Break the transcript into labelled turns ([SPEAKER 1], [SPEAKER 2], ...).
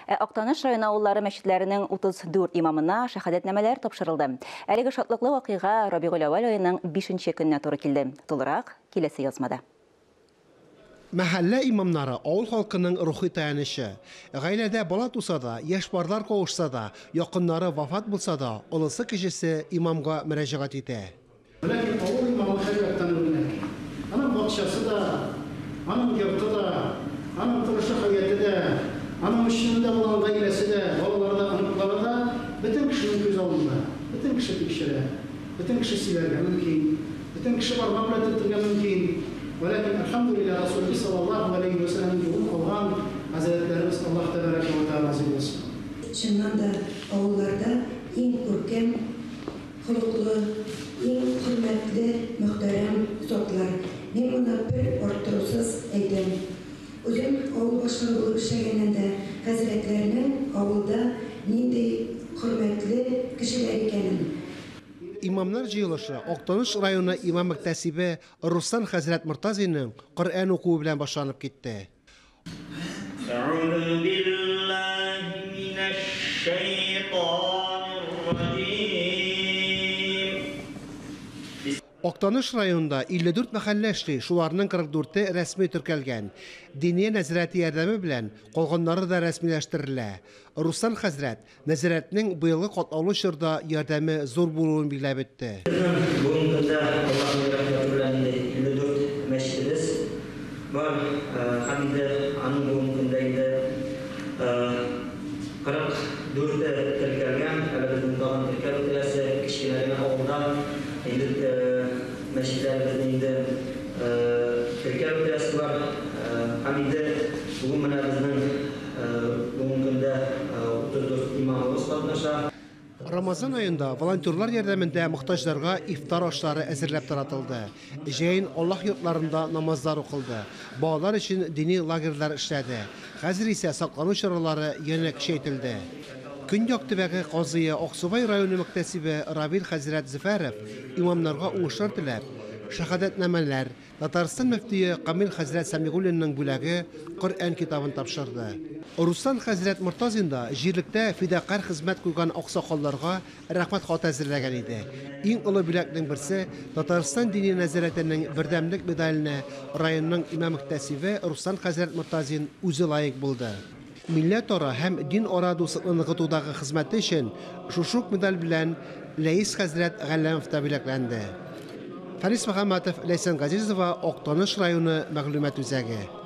[SPEAKER 1] Ә Актаныш районы авыллары мәчетләренең 34 имамына шәһадәтнамәләр тапшырылды. Әлеге шатлыклы вакыйга Рабигуль әүвәл аеның 5 көненә туры килде. Тулырак киләсе язмада.
[SPEAKER 2] Мәхәллә имамнары авыл халкының рухи таянычы. Гаиләдә бала туса да, яшь парлар кавышса да, якыннары вафат булса да, олысы кечесе имамга мөрәҗәгать итә.
[SPEAKER 3] Ләкин авыл имамы һәрьяктан үрнәк. Аның бакчасы да, аның йорты да, аның торышы хәяте дә, аның эчендә булган гаиләсе дә, балалары да, оныклары да бөтен кешенең күз алдында. Бөтен кеше тикшерә, бөтен кеше сөйләргә мөмкин, бөтен кеше бармак белән төртергә мөмкин. Вәләкин, әлхәмдүлилләһ, Расулебез саллаллаһу галәйһи вә сәлләмнең юлын алган хәзрәтләребез Аллаһ тәбәрәкә вә тәгалә разый булсын.
[SPEAKER 4] Чыннан да, авылларда иң күркәм холыклы, иң хөрмәтле, мөхтәрәм затлар. Мин моны бер арттырусыз әйтәм. Үзем авыл башлыгы булып эшләгәннән дә хәзрәтләрнең авылда нинди хөрмәтле кешеләр икәнен.
[SPEAKER 2] Имамнар җыелышы Актаныш районы имам-мөхтәсибе Руслан хәзрәт Мортазинның Коръән укуы белән башланып китте.
[SPEAKER 5] Әгъузу биллаһи минәш-шәйтанир-раҗим.
[SPEAKER 2] Актаныш районында 54 мәхәллә эшли, шуларның 44-е рәсми теркәлгән. Диния нәзарәте ярдәме белән калганнары да рәсмиләштерелә. Руслан хәзрәт нәзарәтнең быелгы катлаулы чорда ярдәме зур булуын билгеләп үтте.
[SPEAKER 6] Безнең бүгенге көндә Аллаһның рәхмәте белән инде 54 мәчетебез бар һәм инде аның бүгенге көндә инде 44-е теркәлгән, әле безнең тагын теркәп үтеләсе кечкенә генә авылда инде мәчетләребезне инде теркәп үтеләсе бар. Һәм инде бүген менә безнең бүгенге көндә 34 имамыбыз катнаша.
[SPEAKER 2] Рамазан аенда волонтерлар ярдәмендә мохтаҗларга ифтар ашлары әзерләп таратылды. Җәен Аллаһ йортларында намазлар укылды. Балалар өчен дини лагерьлар эшләде. Хәзер исә саклану чаралары янә көчәйтелде. Көньяк төбәге казые Аксубай районы мөхтәсибе Равил хәзрәт Зөфәров имамнарга уңышлар теләп, шәһадәтнамәләр, Татарстан мөфтие Камил хәзрәт Сәмигуллинның бүләге Коръән китабын тапшырды. Руслан хәзрәт Мортазин да җирлектә фидакарь хезмәт куйган аксакалларга рәхмәт хаты әзерләгән иде. Иң олы бүләкнең берсе Татарстан Диния нәзарәтенең бердәмлек медаленә районның имам-мөхтәсибе Руслан хәзрәт Мортазин үзе лаек булды. Милләтара һәм дин-ара дуслыкны ныгытудагы хезмәте өчен шушы ук медаль белән Ләис хәзрәт Галләмов та бүләкләнде. Фарис Мөхәммәтов, Ләйсән Газизова, Актаныш районы мәгълүмат үзәге.